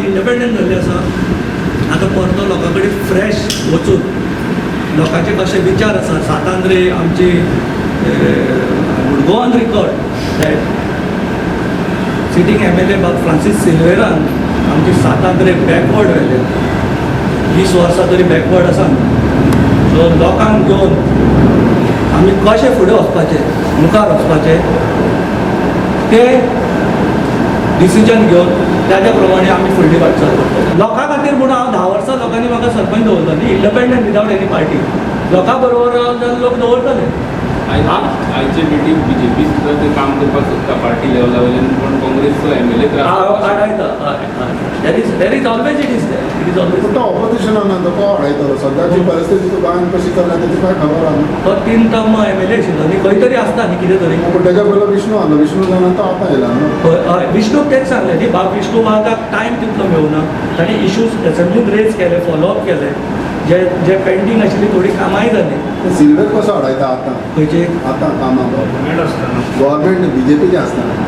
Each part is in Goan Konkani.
इंडिपेंडंट जाल्ले आसा. आतां परतो लोकां कडेन फ्रेश वचून लोकांचे कशे विचार आसा. सांत आंद्रे आमची would go on record that sitting MLA बाब फ्रांसीस सिल्वेरान आमची सांत आंद्रे बॅकवर्ड व्हेले. 20 वर्सां तरी बॅकवर्ड आसा. सो लोकांक घेवन आमी कशें फुडें वचपाचें, मुखार वचपाचें, ते डिसिजन घेवन ताच्या प्रमाणे आमी फुडली वाटचाल करतले. लोकां खातीर म्हणून हांव 10 वर्सां लोकांनी म्हाका सरपंच दवरलो न्ही, इंडिपेंडंट, विदावट एनी पार्टी. लोकां बरोबर रावलो जाल्यार लोक दवरतले. आयचे मिटींग बीजेपी सुद्दां ते काम करपाक सोदता पार्टी लेवला वयल्यान, पूण काँग्रेसचो एमएलए त्रास. आडायता. There is always, it is there, it is always. पूण तो ऑपोजिशनान तो को आडायतलो? सद्याची परिस्थिती तूं गोंयांत कशी चल्ल्या तेची तुका खबर आहा न्हू? तो तीन टर्म एमएलए आशिल्लो न्ही, खंय तरी आसता न्ही कितें तरी. पूण तेज्या पयलो विष्णू आसलो. विष्णू जावन तो आतां येयला न्हू. हय हय विष्णूक तेच सांगलें न्ही, बाब विष्णू वाघाक टायम तितलो मेळुना. ताणें इश्यूज एसेंब्लीन रेज केले, फॉलोअप केले, जे जे पेंडींग आशिल्ली थोडीं कामांय जालीं. ते सिल्वेर कसो आडायता आतां? खंयचे? आतां कामां गव्हर्मेंट बीजेपीचें आसतना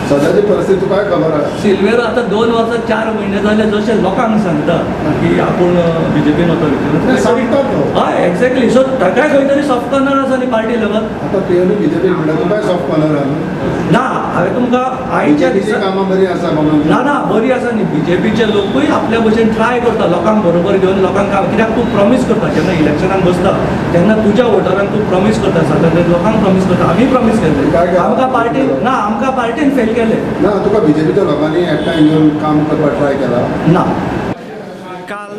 सद्याची परिस्थिती तुकाय खबर आहा. सिल्वेर आतां 2 वर्सां 4 म्हयने जाले, जशें लोकांक सांगता की आपूण बीजेपीन वता. नाही, सांगता तो. हय, एक्झॅक्टली. सो ताकाय खंय तरी सॉफ्ट कॉर्नर आसा न्ही पार्टी लेवल. आतां तुवें बीजेपी म्हणटा, तुकाय सॉफ्ट कॉर्नर आहा न्हू. ना, हांवें तुमकां आयच्या बीजेपीची दिसा कामां बरीं आसा म्हणून. ना ना, बरी आसा न्ही. बीजेपीचे लोकूय आपल्या भशेन ट्राय करता लोकांक बरोबर घेवन लोकांक काम. कित्याक तूं प्रॉमीस करता, जेन्ना इलेक्शनाक बसता तेन्ना तुज्या वोटरांक तूं प्रॉमीस करता, सादारण लोकांक प्रॉमीस करता. आमी प्रॉमीस केल्ले. काय केलां? आमकां पार्टीन ना, आमकां पार्टीन फेल केले. ना, तुका बीजेपीच्या लोकांनी एकठांय येवन काम करपाक ट्राय केला? ना. काल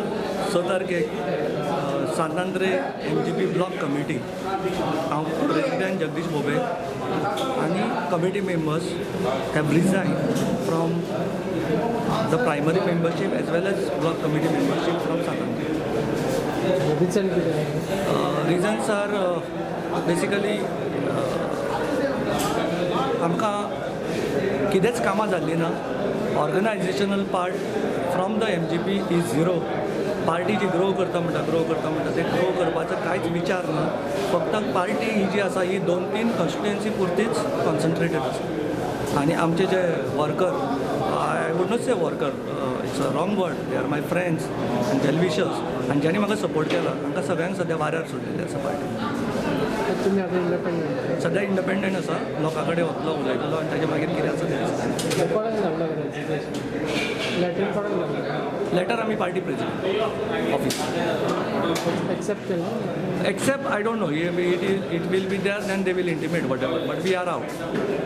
6 तारखेक सांत आंद्रे एमजीपी ब्लॉक कमिटी, हांव प्रेसिडेंट जगदीश भोबे आनी committee members have resign from the primary membership as well as block committee membership from Sant Andre. Reason कितें? रिजन्स are basically आमकां कितेंच कामां जाल्लीं ना. Organizational part from the MGP is zero. Party ji grow करता म्हणटा, ग्रो करता म्हणटा, ते ग्रो करपाचो कांयच विचार ना. फक्त पार्टी ही जी आसा ही दोन तीन कॉन्स्टिट्युएन्सी पुरतीच कॉन्सन्ट्रेटेड आसा. आनी आमचे जे worker, I would not say worker, it's a wrong word, they are my friends आनी वेल विशर्स आनी ज्यांनी म्हाका सपोर्ट केला, तांकां सगळ्यांक सद्या वाऱ्यार सोडलेलें आसा पार्टी. तुमी आतां इंडिपेंडंट? सद्या इंडिपेंडंट आसा. लोकां कडेन वतलो, उलयतलो आनी ताजे मागीर कितें आसा तें दिसता. कोणाक धाडला रेजिग्नेशन लेटर? कोणाक धाडला? लेटर आमी पार्टी प्रेसिडेंट ऑफिस. एक्सेप्ट केलं? Except I don't know, it will be there, then they will intimate whatever, but we are out.